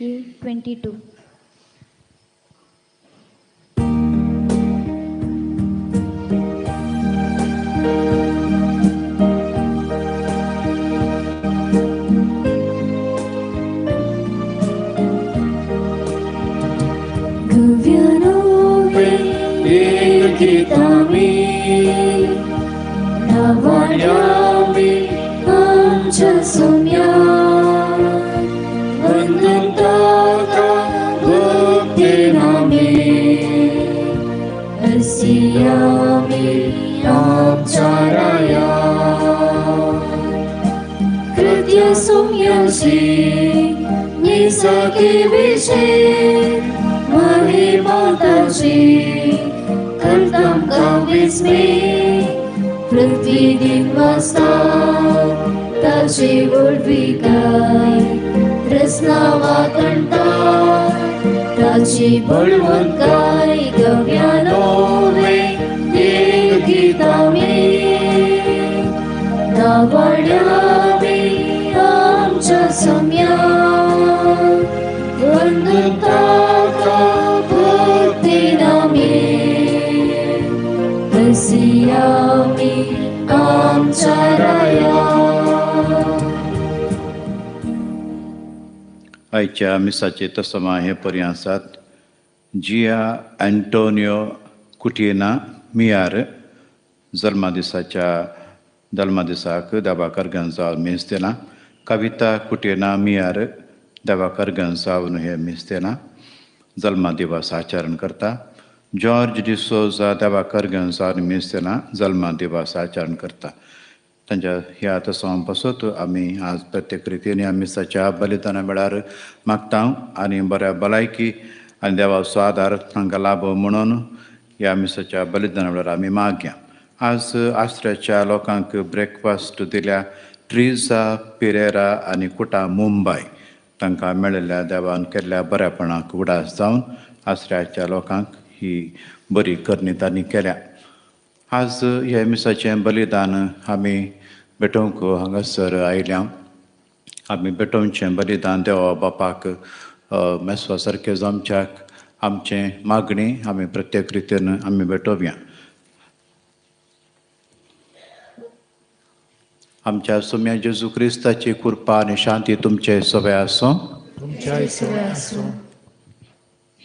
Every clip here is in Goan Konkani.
K22. आयच्या मिसाचे तसमा हे पर्याय आसात. जिया अँटोनियो कुटिना मियार जल्मादिसाच्या जल्मादिसाक दाबाकर गंजाव मीस दिला. कविता कुटिना मियार दाबाकर गंजावन हे मीस दिला. जल्मादिवस आचरण करता. जॉर्ज डिसोजा दाबाकर गंजावन मीस दिला. जल्मादिवस आचरण करता. तांच्या ह्या तसो पासत आमी आज प्रत्येक रितीन मिसाच्या बलिदाना वेळार मागता आनी बऱ्या भलायकी आनी देवाचो आदार तांकां लाभ म्हणून ह्या मिसाच्या बलिदाना वेळार आमी मागया. आज आश्र्याच्या लोकांक ब्रेकफास्ट दिल्या ट्रिजा पिरेरा आनी कुटा मुंबय तांकां मेळिल्ल्या देवान केल्ल्या बऱ्यापणाक उडास जावन आश्र्याच्या लोकांक ही बरी करणी तांणी केल्या. आज ह्या मिसाचें बलिदान आमी भेटोवंक हांगासर आयल्या. आमी भेटोवचें बलिदान देवा बापाक मेसवा सारकें जमच्याक आमचें मागणी आमी प्रत्येक रितीन आमी भेटोवया. आमच्या सुम्या जेजू क्रिस्ताची कृपा आनी शांती तुमचे सगळे आसूं.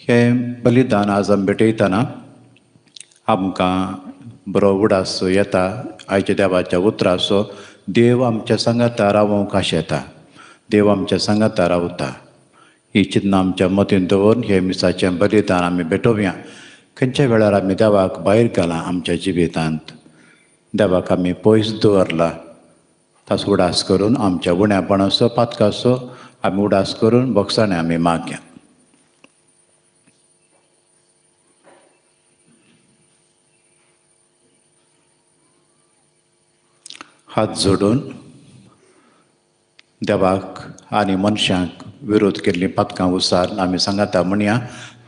हें बलिदान आज आमी भेटयतना आमकां बरो उडास येता. आयच्या देवाच्या उतराचो देव आमच्या सांगाता रावोंक आशेता, देव आमच्या सांगाता रावता. ही चिंतना आमच्या मतीन दवरून हे मिसाचें बलिदान आमी भेटोवया. खंयच्या वेळार आमी देवाक भायर घाला आमच्या जिवितांत, देवाक आमी पयस दवरला, ताचो उडास करून आमच्या उण्यापणाचो पातकाचो आमी उडास करून बोगसाणे आमी मागया. हात जोडून देवाक आनी मनशांक विरोध केल्लीं पातकां उसार आमी सांगाता म्हणया.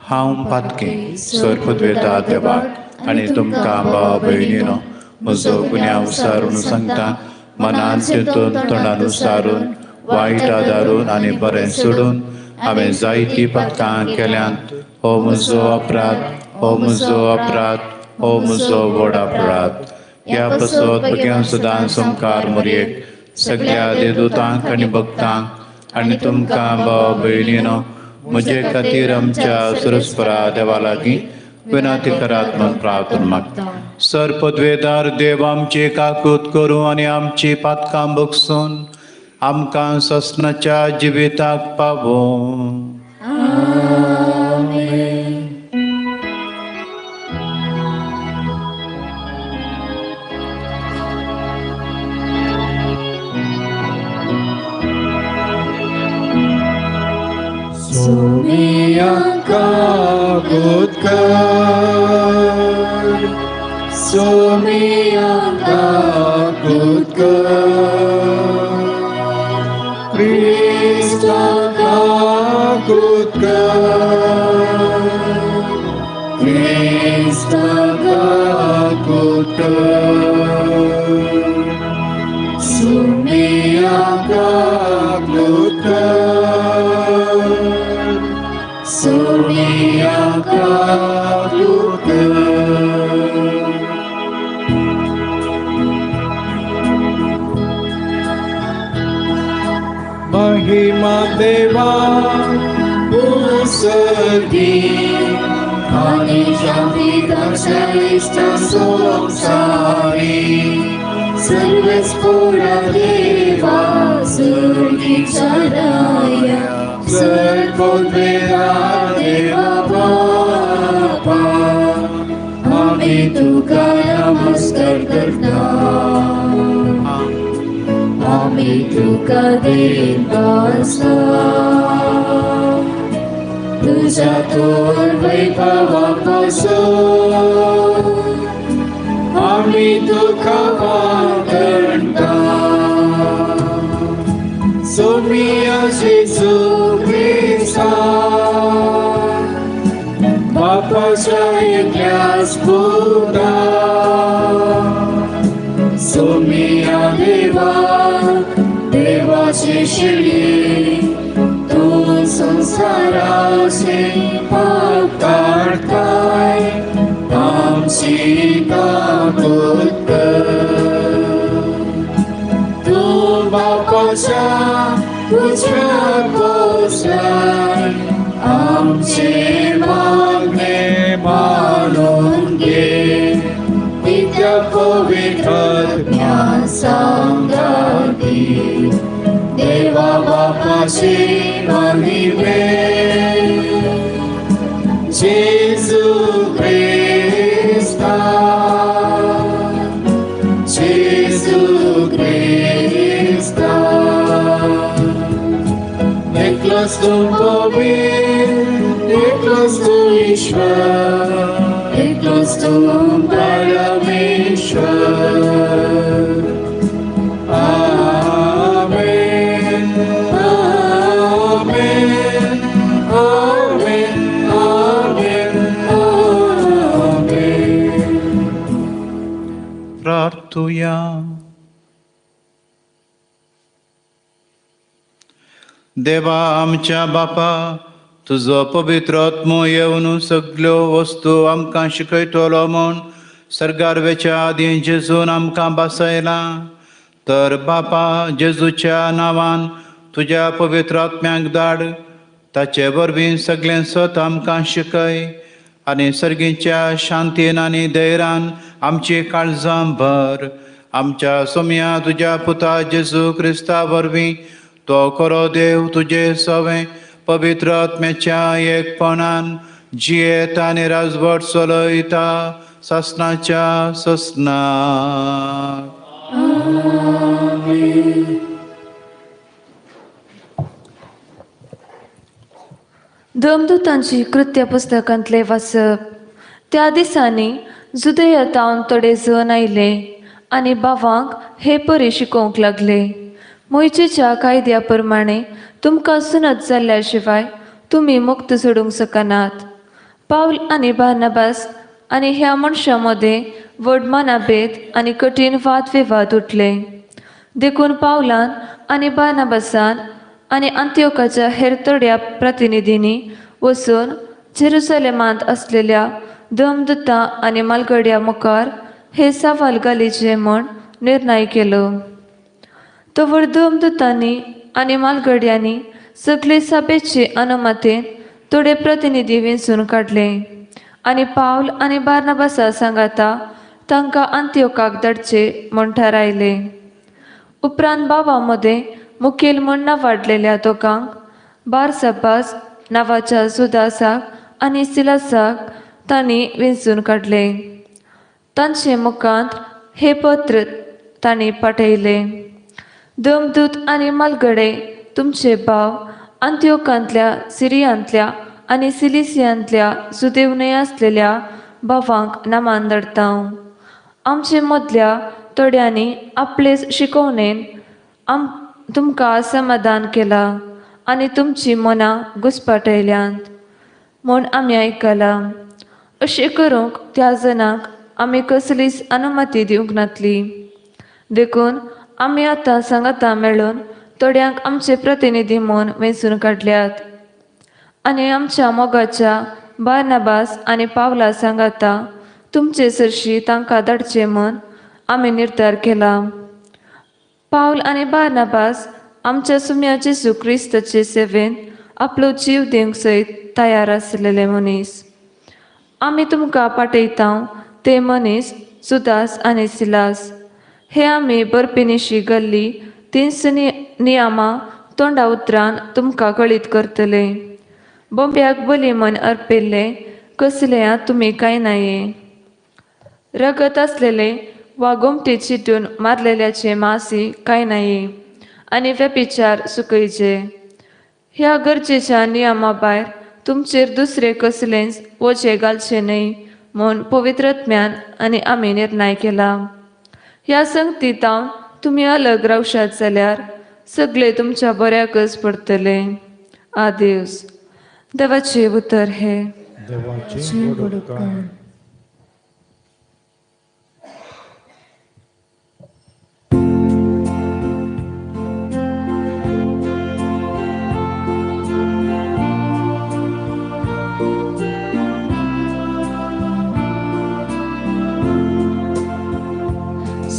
हांव पातकी सर पदवेता देवाक आनी तुमकां भाव भयणीनो म्हजो गुन्यांव उसारून सांगता. मनान चिंतून तोंडान उसारून वायट आदारून आनी बरें सोडून हांवें जायतीं पातकां केल्यांत. हो म्हजो अपराध, हो म्हजो अपराध, हो म्हजो व्हड अपराध. ह्या पसत भुरग्यां सदां संकार मोरयेक सगळ्या देदूतांक आनी भक्तांक आनी तुमकां भाव भयणीनो म्हजे खातीर आमच्या सुरस्परा देवा लागीं विनंती करात म्हूण प्रार्थना मागता. सर पदवेदार देव आमची काकूत करूं आनी आमची पातकां बगसून आमकां ससनाच्या जिविताक पावों. Sumiyang kakut ka. सर्गी आनी शांती तांच्या इश्टा संवसारी सर्वेस्पोरा देवा सर्गीच्या राया सर्वोद्वेदा देवा बापा आमी तुका नमस्कार करता आमी तुका देवासा तुझ्या थोर वैभवा पासून आमी तुका वांगडता सोमिया जेजू क्रिस्ता बापाच्या एकल्याच पुता सोमिया देवा देवाची शिडी तूं संवसाराचे पाप काडताय आमची ताकद कर तूं बापाच्या उजव्या बसलाय आमचे मागणे मानून घे पित्या पवित्र आत्म्या सांगाती देवा बापाची महिमे जेजू क्रिस्ता जेजू क्रिस्ता एकलोच तूं पवित्र एकलोच तूं ईश्वर एकलोच तूं परमेश्वर आमेन आमेन आमेन आमेन आमेन. प्रार्थुया. देवा आमच्या बापा तुजो पवित्र आत्मो येवन सगल्यो वस्तू आमकां शिकयतलो म्हूण सर्गार वेच्या आदीं जेजून आमकां भासयलां तर बापा जेजूच्या नांवान तुज्या पवित्र आत्म्याक धाड ताचे वरवीं सगळें सत आमकां शिकय आनी सर्गीच्या शांतीन आनी धैर्यान आमची काळजां भर. आमच्या सोम्या तुज्या पुता जेजू क्रिस्ता वरवीं तो खरो देव तुजे सवें पवित्र आत्म्याच्या एकपणान जियेत आनी राजवट चलयता सासनाच्या ससनाक. दमदूतांची कृत्य पुस्तकांतले वाचप. त्या दिसांनी जुदयातावन थोडे जण आयले आनी भावांक हे परी शिकोवंक लागले, मोयजेच्या कायद्या प्रमाणे तुमकां सुनत जाल्ल्या शिवाय तुमी मुक्त सोडूंक शकनात. पावल आनी बार्नाबास आनी ह्या मनशां मदें व्हड मनाभेद आनी कठीण वादविवाद उठले. देखून पावलान आनी बार्नाबासान आनी अंत्योकाच्या हेर थोड्या प्रतिनिधींनी वचून जेरुसलेमांत आसलेल्या दमदूतां आनी मालगड्या मुखार हे सवाल घालीचे म्हूण निर्णय केलो. तवर दमदूतांनी आनी मालगड्यांनी सगळे सभेचे अनुमतीन थोडे प्रतिनिधी वेंचून काडले आनी पावल आनी बार्नाबासा सांगाता तांकां अंत्योकाक धाडचे म्हूण थारायले. उपरांत भावां मदें मुखेल म्हूण नांवाडलेल्या दोगांक बारसबास नांवाच्या जुदासाक आनी सिलासाक तांणी वेंचून काडले. तांचे मुखांत हे पत्र तांणी पाठयले. दमदूत आनी मालगडे तुमचे भाव अंत्योकांतल्या सिरियांतल्या आनी सिलिसियांतल्या सुदेवनय आसलेल्या भावांक नामान धाडता. आमचे मदल्या थोड्यांनी आपलेच शिकवणेन तुमकां समाधान केलां आनी तुमचीं मनां घुस्पाटयल्यांत म्हूण आमी आयकलां. अशें करूंक त्या जणांक आमी कसलीच अनुमती दिवंक नातली. देखून आमी आतां सांगाता मेळून थोड्यांक आमचे प्रतिनिधी म्हूण वेंचून काडल्यात आनी आमच्या मोगाच्या बार्नाबास आनी पावला सांगाता तुमचे सरशी तांकां धाडचे म्हूण आमी निर्धार केला. पावल आनी बार्नाबास आमच्या सुम्या जेजू क्रिस्ताचे सेवेन आपलो जीव दिवंक सयत तयार आसलेले मनीस. आमी तुमकां पाठयता ते मनीस जुदास आनी सिलास हे आमी बरपिनिशी गल्ली तींच नियमां तोंडा उतरान तुमकां कळीत करतले. बोंब्याक बली मन अर्पिल्ले कसलें तुमी कांय नाये. रगत आसलेले वा गोमटी चिटून मारलेल्याचे मासी कांय नाये आनी व्यभिचार सुकयचे. ह्या गरजेच्या नियमा भायर तुमचेर दुसरे कसलेंच वजें घालचें न्हय म्हूण पवित्रत्म्यान आनी आमी निर्णय केला. ह्या संगतीतावन तुमी अलग रावशात जाल्यार सगळे तुमच्या बऱ्याकच पडटले. आदेस. देवाचें उतर हें. देवाचें व्हड उपकार.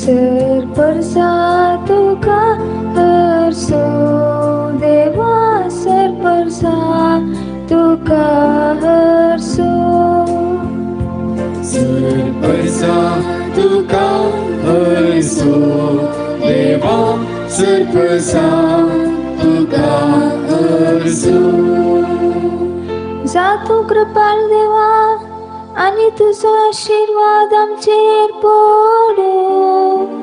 सर परसा तुका हरसो देवा, सर परसा तुका हरसो. सर परसा तुका हरसो देवा, सर परसा तुका हरसो. जा तूं कृपाळ देवा आनी तुजो आशिर्वाद आमचेर पडूं.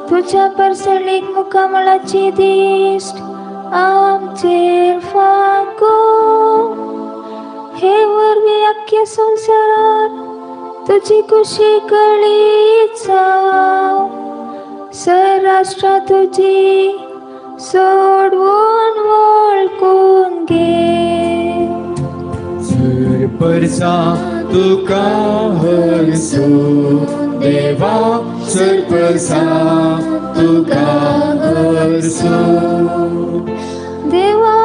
तुज्या परसळीक मुखामळाची दिश्ट आमचेर फांको. हे वरवीं आख्ख्या संवसारार तुजी खुशी कळीत जावं. सर राष्ट्रां तुजी सोडवून वळखून घे. सर परसा तुका हरसो देवा, सर परसा तुका हरसो. देवा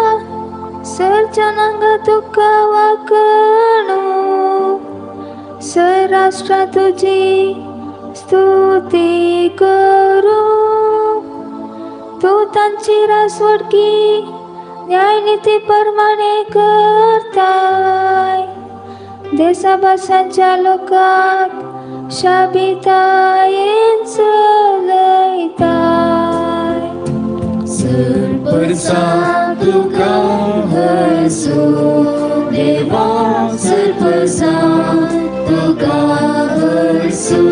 सर जनांग तुका वाकणू, सर राष्ट्रां तुजी स्तुती करूं. तूं तांची रासवडकी न्यायनिती प्रमाणे करताय. देसा भासांच्या लोकांक शाबितायेन चलयताय. सर परसा तुका हरसो देवा, सर परसा तुका हरसो.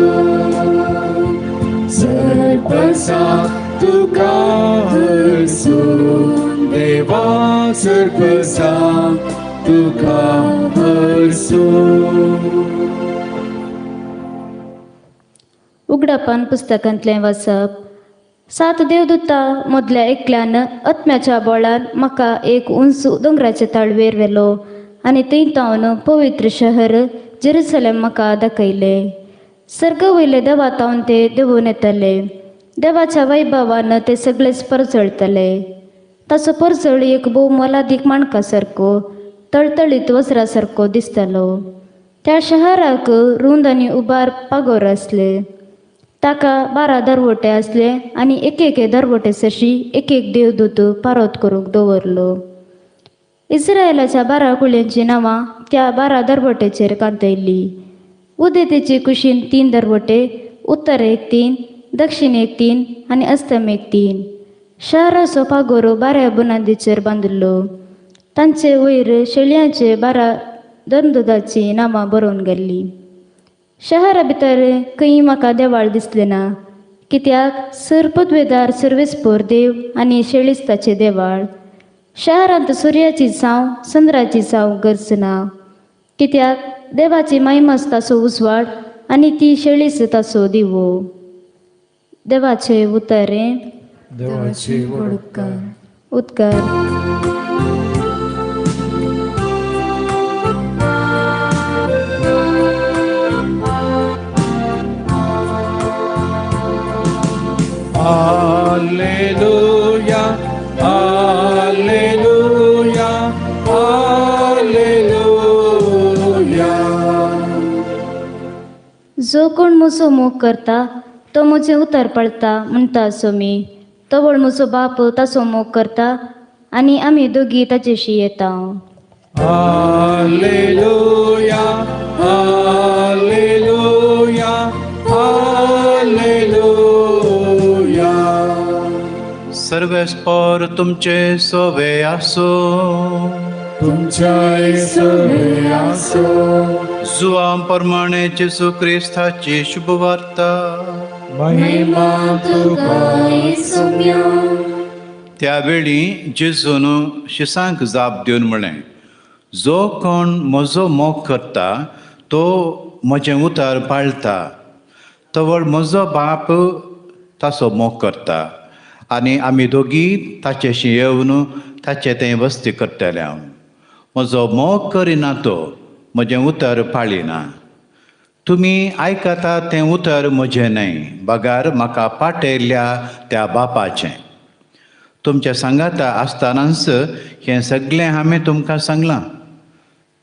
सर परसा तुका हरसो देवा, सर परसा तुका हरसो. उगडापान पुस्तकांतलें वाचप. सात देवदूता मदल्या एकल्यान आत्म्याच्या बोळान म्हाका एक उंच दोंगराचे ताळवेर व्हेलो आनी थंय तावन पवित्र शहर जेरुसलेम म्हाका दाखयलें. सर्ग वयले देवा तावन ते देंवून येताले. देवाच्या वैभवान ते सगळेच परजळटले. ताचो परजळ एक भोव मोलादीक माणका सारको तळतळीत वज्रा सारको दिसतालो. त्या शहराक रूंद आनी उबार पागोर आसले. ताका 12 दरवटे आसले आनी एक एके दरवटे सरशी एक एक देवदूत पारोत करूंक दवरलो. इस्रायलाच्या 12 कुळयांचीं नांवां त्या 12 दरवटेचेर कांतयल्ली. उदेंतेचे कुशीन 3 दरवटे, उत्तरेक 3, दक्षिणेक 3 आनी अस्तमेक 3. शहराचो पागोरो 12 बुनादीचेर बांदिल्लो. तांचे वयर शेळयांचे 12 धर्मदूताचीं नांवां बरोवन गेल्लीं. शहरा भितर खंय म्हाका देवाळ दिसलें ना, कित्याक सर पदवेदार सर्वेस्पोर देव आनी शेळीच ताचें देवाळ. शहरांत सुर्याची साव चंद्राची साव गरज ना, कित्याक देवाची महिमाच ताचो उजवाड आनी ती शेळीच ताचो दिवो. देवाचें उतर. देवाचे व्हड उपकार. उपकार. Alleluia, Alleluia, Alleluia. जो कोण म्हजो मोग करता तो म्हजें उतर पळता म्हणटा आसो मी. तवळ म्हजो बाप ताचो मोग करता आनी आमी दोगी ताचेशी येता. Hallelujah, hallelujah, hallelujah. सर्वेस्पर तुमचे सोवे आसो. तुमच्याय सोवे आसो. जुवां प्रमाणे जेजू क्रिस्ताची शुभवार्ता. महिमा तुका येसुम्या. त्या वेळी जेजून शिसांक जाप दिवन म्हळें, जो कोण म्हजो मोग करता तो म्हजें उतर पाळटा, तवळ म्हजो बाप ताचो मोग करता आनी आमी दोगी ताचेशी येवन ताचे तें वस्ती करतले. हांव म्हजो मोग करिना तो म्हजें उतर पाळिना. तुमी आयकता तें उतर म्हजें न्हय, बगार म्हाका पाटयल्ल्या त्या बापाचें. तुमच्या सांगाता आसतनाच हें सगळें हांवें तुमकां सांगलां,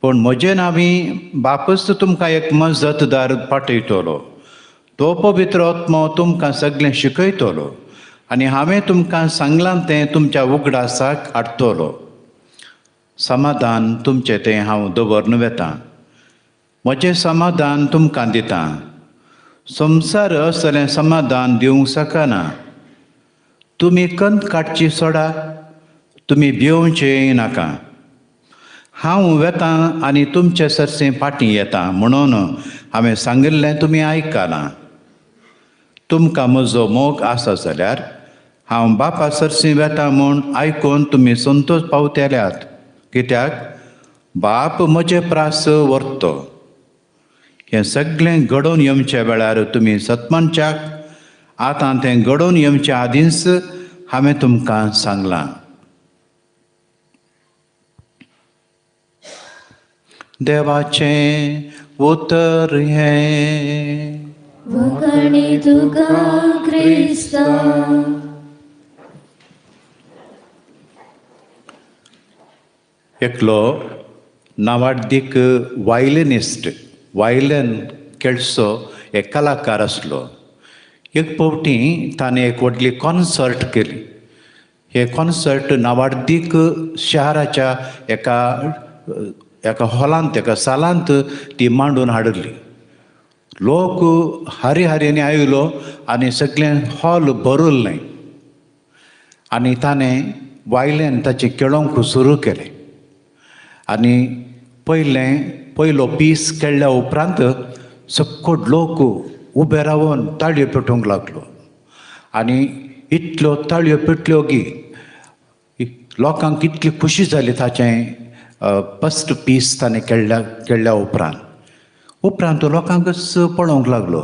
पूण म्हजें नांवी बापच तुमकां एक मजतदार पाटयतलो. तो पवित्र आत्मो तुमकां सगळें शिकयतलो आनी हांवें तुमकां सांगलां तें तुमच्या उगडासाक हाडटलो. समाधान तुमचें तें हांव दवरून वेतां, म्हजें समाधान तुमकां दितां. संवसार असलें समाधान दिवंक शकना. तुमी कंत काडची सोडा, तुमी भिवचें नाका. हांव वेतां आनी तुमचे सरसें फाटीं येता म्हणून हांवें सांगिल्लें तुमी आयकलां. तुमकां म्हजो मोग आसा जाल्यार हांव बापा सरशीं वेता म्हूण आयकून तुमी संतोश पावतल्यात, कित्याक बाप म्हजे प्रास व्हरतो. हें सगळें घडोवन येवच्या वेळार तुमी सतमानच्याक आतां तें घडोवन येवच्या आदींच हांवें तुमकां सांगलां. देवाचें उतर हें. वखणी तुका क्रिस्ता. एकलो नावाडदीक वायलिनिस्ट, वायलन खेळचो एक कलाकार आसलो. एक फावटी ताणें एक व्हडली कॉन्सर्ट केली. हे कॉन्सर्ट नावाडदीक शहराच्या एका एका हॉलांत, एका सालांत ती मांडून हाडिल्ली. लोक हारी हारींनी आयलो आनी सगळें हॉल भरिल्लें आनी ताणें वायल्यान ताचें खेळोंक सुरू केलें. आनी पयलो पीस खेळ्ळ्या उपरांत सगळो लोक उबे रावन ताळयो पेटोवंक लागलो आनी इतल्यो ताळयो पेटल्यो की लोकांक इतली खुशी जाली ताचें फस्ट पीस ताणें खेळ्ळ्या उपरांत. उपरांत तो लोकांकच पळोवंक लागलो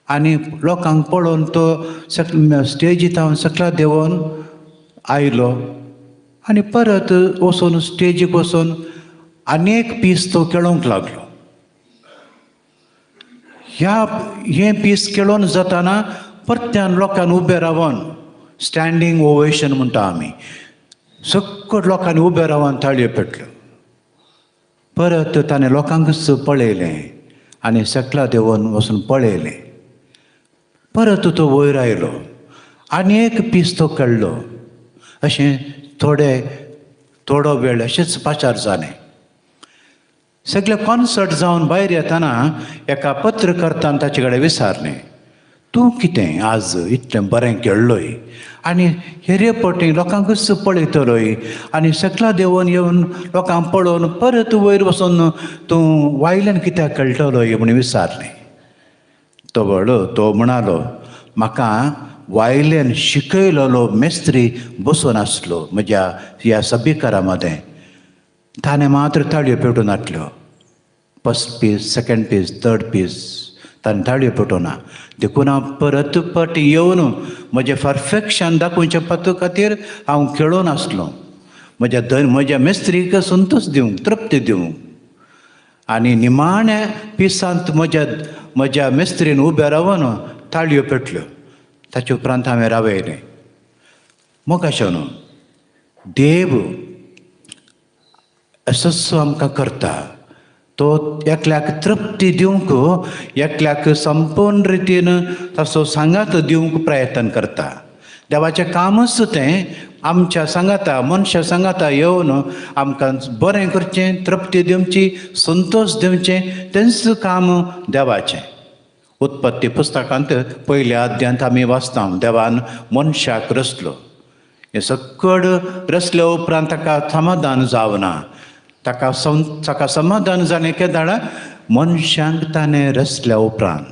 आनी लोकांक पळोवन तो स्टेजी थावन सकला देंवोन आयलो आनी परत वचून स्टेजीक वचून आनी एक पीस तो खेळोवंक लागलो. हें पीस खेळोवन जाताना परत्यान लोकांक उबे रावन स्टँडींग ओवेशन म्हणटा आमी, सगळ्या लोकांनी उबे रावन ताळयो पेटल्यो. परत ताणें लोकांकच पळयलें आनी सकला देंवोन वचून पळयलें. परत तो वयर आयलो आनी एक पीस तो खेळ्ळो. अशें थोडो वेळ अशेंच पाचार जालें. सगळे कॉन्सर्ट जावन भायर येतना एका पत्रकर्तान ताचे कडेन विचारलें, तूं कितें आज इतलें बरें खेळ्ळोय आनी हेरे पटी लोकांकच पळयतलोय आनी सकला देंवोन येवन लोकांक पळोवन परत वयर वचून तूं वायल्यान कित्याक खेळटलोय म्हूण विचारलें. तो म्हणालो, म्हाका वायल्यान शिकयलेलो मेस्त्री बसून आसलो म्हज्या ह्या सभिकारा मदें, ताणें मात्र ताळयो पेटून हाडल्यो. First piece, second piece, third piece ताणें ताळयो पेटोवना. देखून हांव परत परत येवन म्हजें परफेक्शन दाखोवचे पातू खातीर हांव खेळोन आसलो, म्हज्या मेस्त्रीक संतोश दिवंक, तृप्ती दिवंक. आनी निमाण्या पिसांत म्हज्या मेस्त्रीन उबे रावन ताळयो पेटल्यो. ताचे उपरांत हांवें रावयलें. मोगाशें न्हू, देव असो आमकां करता. तो एकल्याक तृप्ती दिवंक, एकल्याक संपूर्ण रितीन ताचो सांगात दिवंक प्रयत्न करता. देवाचें कामच तें, आमच्या सांगाता मनशां सांगाता येवन आमकां बरें करचें, तृप्ती दिवची, संतोश दिवचें, तेंच काम देवाचें. उत्पत्ती पुस्तकांत पयल्या अध्यांत आमी वाचता, देवान मनशाक रचलो. हें सकड रचल्या उपरांत ताका समाधान जावना. ताका समाधान जालें केदाळा मनशांक ताणें रचल्या उपरांत.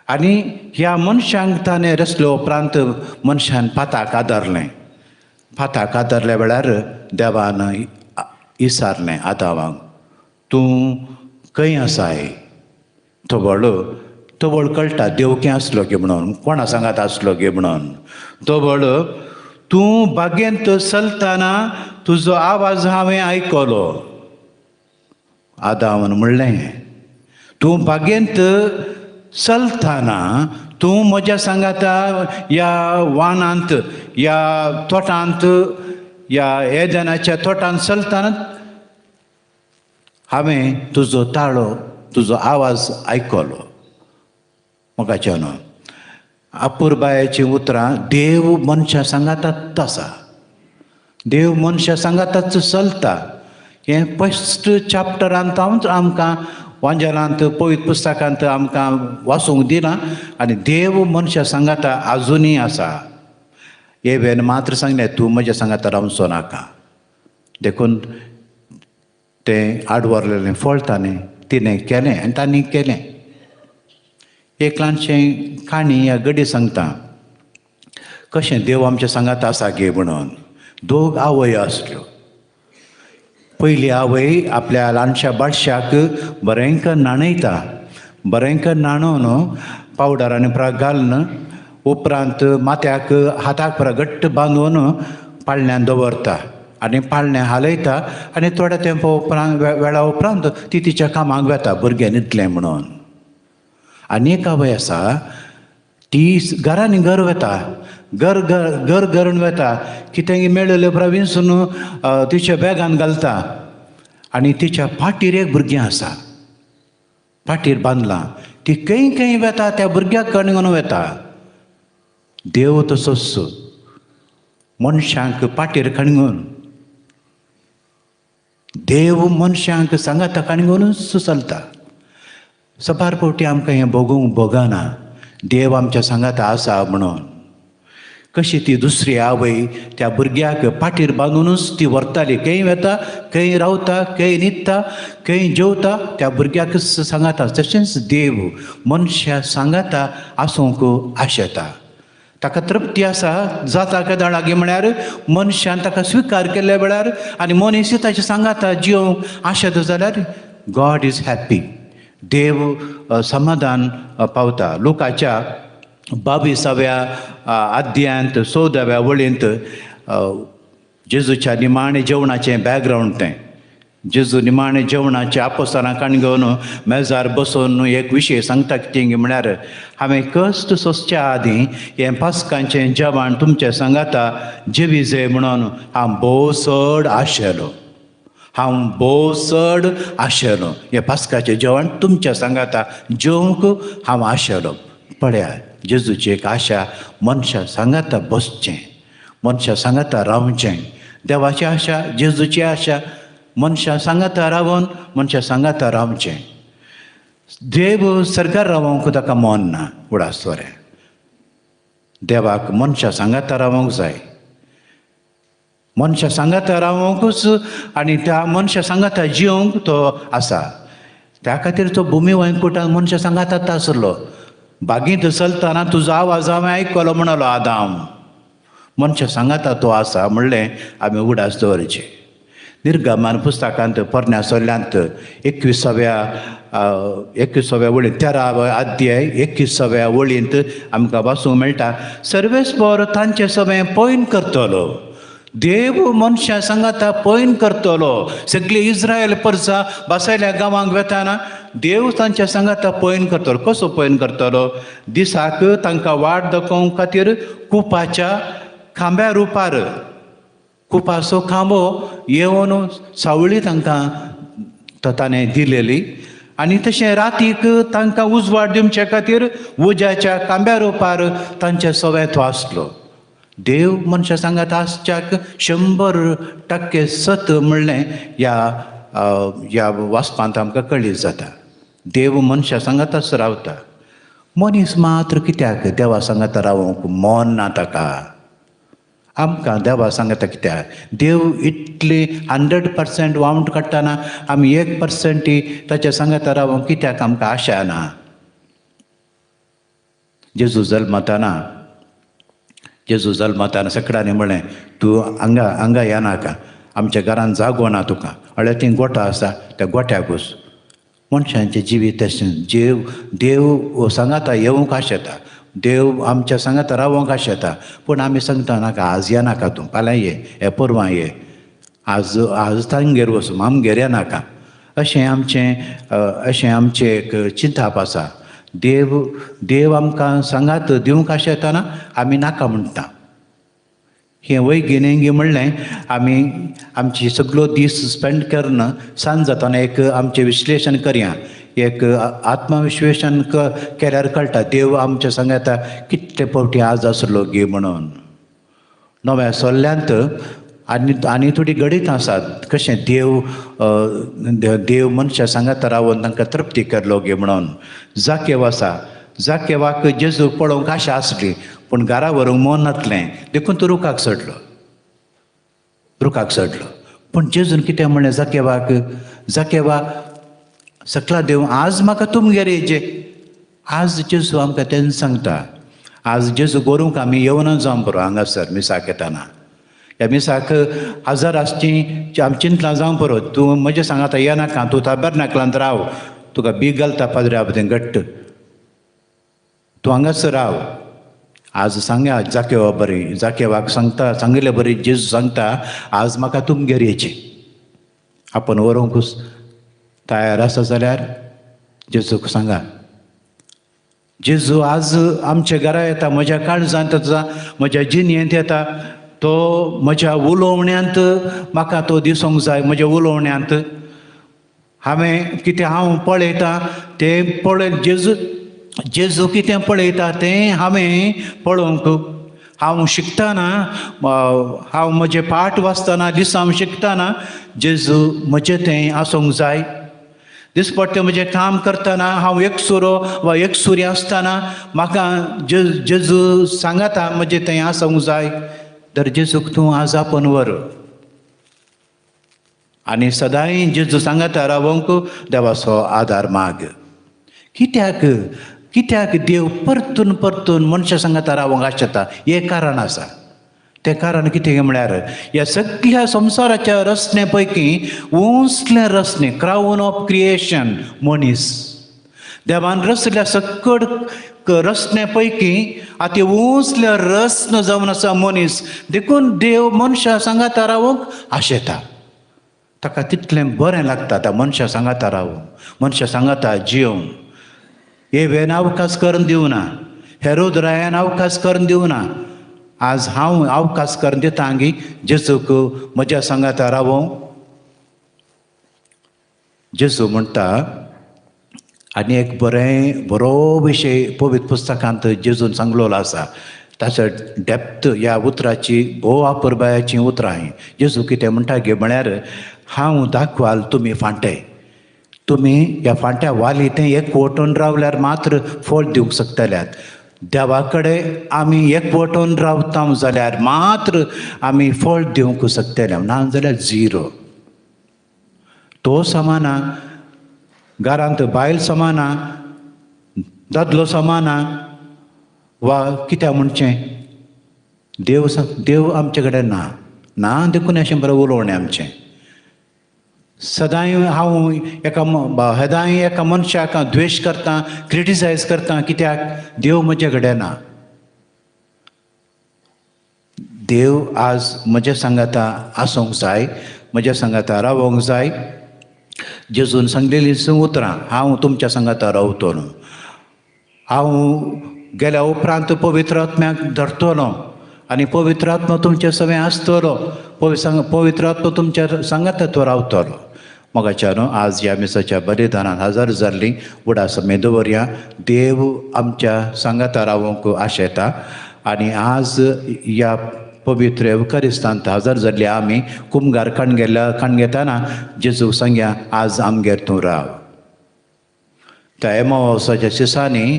आनी ह्या मनशांक ताणें रचल्या उपरांत मनशान पाताक आदारलें. पाताक आदारल्या वेळार देवान विचारलें आदावांक, तूं खंय आसाय? तवळ तवळ कळटा देव खंय आसलो गे म्हणून, कोणा सांगात आसलो गे म्हणून. तवळ तूं बागेंत चलतना तुजो आवाज हांवें आयकलो. आदावान म्हणलें, तूं बागेंत चलतना तूं म्हज्या सांगाता ह्या वानांत, ह्या तोटांत, ह्या एदनाच्या तोटांत चलतना हांवें तुजो ताळो, तुजो आवाज आयकलो. मोगाच्यानो, अपुरबायेचीं उतरां देव मनशां सांगाताच आसा, देव मनशां सांगाताच चलता. हें फस्ट चॅप्टरांत आमकां वांजेलांत पवित्र पुस्तकांत आमकां वाचूंक दिलां. आनी देव मनशां सांगाता आजुनूय आसा. एवेन मात्र सांगलें, तूं म्हज्या सांगाता रावचो नाका. देखून तें आडवरलेलें फळ ताणें तिणें केलें आनी तांणी केलें. एक ल्हानशें काणी ह्या गडी सांगता कशें देव आमच्या सांगाता आसा गे म्हणून. दोग आवय आसल्यो. पयली आवय आपल्या ल्हानशा बाळशाक बरेंकर न्हाणयता. बरेंकर न्हाणोवन पावडर आनी प्रा घालून उपरांत माथ्याक हाताक प्रा घट्ट बांदून पाळण्यान दवरता आनी पाळणें हालयता आनी थोड्या तेंपा उपरांत वेळा उपरांत ती तिच्या कामाक वता, भुरगें न्हिदलें म्हणून. आनी एक आवय आसा, ती घरांनी घर वता, घर घर घरून वता, कितेंय मेळिल्लें उपरांत विंचून तिच्या बॅगान घालता. आनी तिच्या फाटीर एक भुरगें आसा, फाटीर बांदलां. ती खंय खंय वता त्या भुरग्याक कणगून वता. देव तसोच मनशांक पाटीर कणगून, देव मनशांक सांगाता कणगुनूच चलता. सबार फावटी आमकां हें भोगूंक भोगना, देव आमच्या सांगाता आसा म्हणून. कशी ती दुसरी आवय त्या भुरग्याक पाटीर बांदुनूच ती व्हरताली, खंय वता, खंय रावता, खंय न्हिदता, खंय जेवता, त्या भुरग्याक सांगाता. तशेंच देव मनशा सांगाता आसूंक आशेता. ताका तृप्ती आसा जाता केदाळ लागीं म्हळ्यार मनशान ताका स्विकार केल्ल्या वेळार आनी मनीस ताच्या सांगाता जिवंक आशेता जाल्यार गॉड is happy. देव समाधान पावता. लोकाच्या 22व्या अध्यायांत 14व्या वळींत जेजूच्या निमाणें जेवणाचें बॅकग्रावंड तें. जेजू निमाणें जेवणाचें आपोस्तालां काण घेवन मेजार बसून एक विशय सांगता कितें म्हळ्यार, हांवें कश्ट सोंसच्या आदीं हें पास्कांचें जेवण तुमचें सांगाता जेवी म्हणून हांव भोव चड आशेलो, हांव भोव चड आशेलो. हें पास्काचें जेवण तुमच्या सांगाता जेवंक हांव आशेलो. पळया, जेजूची एक आशा, मनशां सांगाता बसचें, मनशां सांगाता रावचें. देवाची आशा, जेजूची आशा, मनशां सांगाता रावन मनशां सांगाता रावचें. देव सरकार रावंक ताका मन ना, उडास बरें. देवाक मनशां सांगाता रावंक जाय, मनशां सांगाता रावंकूच आनी त्या मनशां सांगाता जिवंक तो आसा. त्या खातीर तो भुमी वैकुटान मनशां सांगाता आसलो. बागेंत चलतना तुजो आवाज हांवें आयकलो म्हणलो आदाम. मनशां सांगाता तो आसा म्हणलें आमी उडास दवरचें. निर्गमन पुस्तकांत पोरण्या सोल्यांत 21व्या वळींत 13व्या अध्याय 21व्या वळींत आमकां वाचूंक मेळटा, सर्वेस्पर तांचे सगळें पयन करतलो. देव मनशां सांगाता पयन करतलो. सगळे इस्रायल परसा बसायल्या गांवांक वेताना देव तांच्या सांगाता पयन करतलो. कसो पयन करतलो? दिसाक तांकां वाट दाखोवंक खातीर कुपाच्या खांब्या रुपार, कुपाचो खांबो येवन सावळी तांकां ताणें दिलेली. आनी तशें रातीक तांकां उजवाड दिवचे खातीर उज्याच्या खांब्या रुपार तांच्या सवें तो आसलो. देव मनशां सांगात आसच्याक 100% सत म्हणलें ह्या ह्या वाचपांत आमकां कळीत जाता. देव मनशां सांगातच रावता. मनीस मात्र कित्याक देवा सांगाता रावंक मन ना ताका. आमकां देवा सांगता कित्याक देव इतली 100% वावंट काडटना आमी 1% ताच्या सांगाता रावंक कित्याक आमकां आशा ना. जेजू जल्मताना, जेजू जल्मताना सगळ्यांनी म्हणलें तूं हांगा हांगा येनाका, आमच्या घरान जागो ना तुका, हळ्या ती गोठो आसा त्या गोठ्याक वच. मनशांचें जिवीत अशें, जेव देव सांगाता येवंक आशेता, देव आमच्या सांगाता रावंक आशेता, पूण आमी सांगता नाका आज येनाका तूं, फाल्यां ये, हे परवां ये, आज आज तांगेर वचूं, आमगेर येनाका. अशें आमचें अशें आमचें एक चिंताप आसा. देव देव आमकां सांगात दिवंक आशेतना आमी नाका म्हणटा. हें वैगिनेंगी म्हणलें आमी आमची सगळो दीस स्पेंड करून सांज जातना एक आमचें विश्लेशण करया, एक आत्मविश्लेशण केल्यार कळटा देव आमच्या सांगाता कितले फावटी आज आसलो गे म्हणून. नव्या सोल्ल्यांत आनी आनी थोडी गणितां आसात कशें देव देव मनशां सांगाता रावन तांकां तृप्ती केल्लो गे म्हणून. जाकेव आसा, जाकेवाक जेजू पळोवंक आशा आसली पूण घरा व्हरूंक मन नासलें देखून तो रुखाक चडलो, रुखाक चडलो. पूण जेजून कितें म्हणलें जाकेवाक, जाकेवा सकला देव आज म्हाका तुमगेर येचे. आज जेजू आमकां तेन्ना सांगता, आज जेजू गोरूंक आमी येवना जावं पुरो हांगासर मिसाक येताना, ह्या मिसाक हजर आसची आमी चिंतलां जावं पुरो, तूं म्हजें सांगाता येनाका, तूं ताबेर्नाकलांत राव, तुका बीग घालता पाद्र्या बदें घट्ट, तूं हांगासर राव. आज सांगा जाकेवा बरी, जाकेवाक सांगता सांगिल्ले बरी जेजू सांगता आज म्हाका तुमगेर येचे. आपण व्हरूंकूच तयार आसा जाल्यार जेजूक सांगा. जेजू आज आमच्या घरा येता, म्हज्या काळजांत येता, म्हज्या जिणेंत येता, तो म्हज्या उलोवण्यांत म्हाका तो दिसूंक जाय. म्हज्या उलोवण्यांत हांवें कितें हांव पळयता तें पळय, जेजू जेजू कितें पळयता तें हांवें पळोवंक. हांव शिकतना, हांव म्हजें पाठ वाचतना, दिसांव शिकतना जेजू म्हजें तें आसूंक जाय. दिसपट्टें म्हजें काम करतना हांव एकसुरो वा एकसुरी आसतना म्हाका जेजू सांगाता म्हजें तें आसूंक जाय. तर जेजूक तूं आज आपोवन व्हर आनी सदांय जेजू सांगाता रावंक देवाचो आदार माग. कित्याक कित्याक देव परतून परतून मनशां सांगाता रावंक आशेता हें कारण आसा. तें कारण कितें म्हळ्यार ह्या सगळ्या संवसाराच्या रचने पैकी उंचलें रचने, क्रावन ऑफ क्रिएशन मनीस. देवान रचल्या सकट रचने पैकी आतां उंचलें रचन जावन आसा मनीस. देखून देव मनशां सांगाता रावंक आशेता. ताका तितलें बरें लागता त्या मनशां सांगाता रावूंक, मनशां सांगाता जियोवंक. एवेन अवकाश करून दिवना, हेरोद रायान अवकाश करून दिवना, आज हांव अवकाश करून दिता गी जेजूक म्हज्या सांगाता रावों. जेजू म्हणटा आनी एक बरें बरो विशय पवित्र पुस्तकांत जेजून सांगलेलो आसा, ताचो डेप्थ ह्या उतराची भोव अपुरबायाचीं उतरां हीं. जेजू कितें म्हणटा गे म्हळ्यार हांव दाखवाल तुमी फांटे, तुमी ह्या फांट्या वाली तें एकवटून रावल्यार मात्र फळ दिवंक शकतल्यात. देवा कडेन आमी एकवटून रावता जाल्यार मात्र आमी फळ दिवंक शकतले, ना जाल्यार झिरो. तो समाना, घरांत बायल समाना, दादलो समाना, वा कित्याक म्हणचें देव देव आमचे कडेन ना ना देखून अशें बरें उलोवणें आमचें. सदांय हांव एका सदांय एका मनशाक द्वेश करता, क्रिटिसायज करता, कित्याक देव म्हजे कडेन ना. देव आज म्हज्या सांगाता आसूंक जाय, म्हज्या सांगाता रावोंक जाय. जेजून सांगलेलीं उतरां हांव तुमच्या सांगाता रावतलो, हांव गेल्या उपरांत पवित्र आत्म्याक धरतलो आनी पवित्र आत्मा तुमचे सगळें आसतलो, पवित्र आत्मा तुमच्या सांगाता तो रावतलो. मोगाच्या न्हू आज ह्या मिसाच्या बलिदानान हजर जाल्लीं उडास आमी दवरया. देव आमच्या सांगाता रावोंक आशेता. आनी आज ह्या पवित्र एवकारिस्तांत हजर जाल्ले आमी कुमगार कणगेल्या कणगेताना जेजूक सांगया आज आमगेर तूं राव. त्या एमावसाच्या दिसांनी